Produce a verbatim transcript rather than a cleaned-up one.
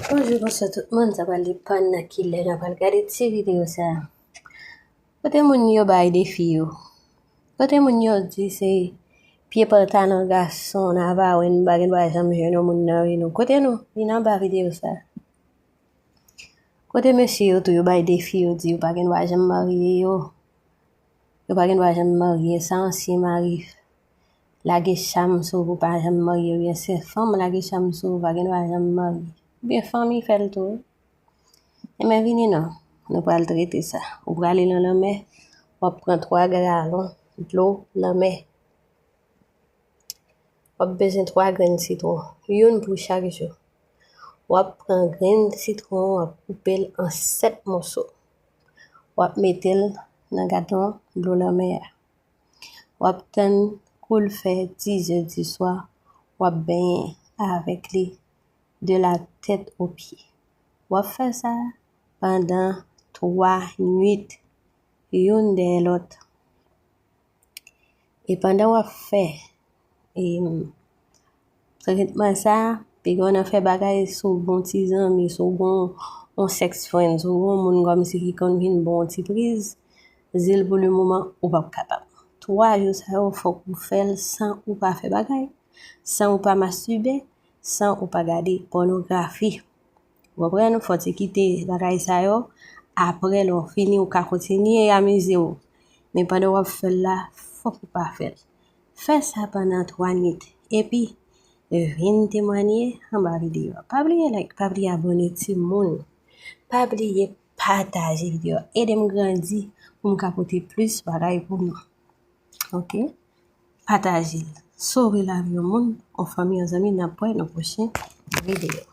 Bonjou, bonswa tout moun, sa pral depann nan ki lè n ap pral gade ti videyo sa. Kote moun yo bay defi yo? Kote moun yo di se pye pantalon gason nan ava wè n pa gen dwa janm jwenn yon moun nan vi nou? Kote nou? Vin anba videyo sa. Kote mesye yo tou yo bay defi yo di yo pa gen dwa janm marye yo? Yo pa gen dwa janm marye, sa ansyen mari lage cham sou ou pa janm marye, oubyen se fanm lage cham sou ou pa gen dwa janm marye, oubyen fanmi fè l tou wi. Enben vini non, nou pral trete sa. Ou prale nan lanmè, w ap pran twa galon dlo lanmè. W ap bezwen twa grenn sitwon, youn pou chak jou. W ap pran grenn sitwon, w ap koupe l an sèt moso. W ap mete l nan galon dlo lanmè a. W ap tann kou l fè dizè diswa, w ap benyen avèk li de la tèt o pye. W ap fè sa pandan twa nwit, youn dèyè lòt. E pandan w ap fè e, tretman sa, piga w nan fè bagay si w gen yon ti zanmi, si w gen yon sex friend, si w gen yon moun kòmsi ki konn vin ba w yon ti priz, di l pou le moman ou p ap kapab. Twa jou sa yo, fòk ou fè l san ou pa fè bagay, san ou pa mastibe, san ou pa gade pònografi. Ou konprann? Fò w te kite bagay sa yo. Apre, lè w fini, ou ka kontinye amize w. Men pandan w ap fè l la, fòk ou pa fè l. Fè sa pandan twa nwit. Epi, vin temwanye anba videyo a. Pa bliye like, pa bliye abòne timoun. Pa bliye pataje videyo a. Ede m grandi pou m ka pote plis bagay pou nou. Ok? Pataje l. Sove lavi yon moun, yon fanmi, yon zanmi, n ap wè nan pwochen videyo.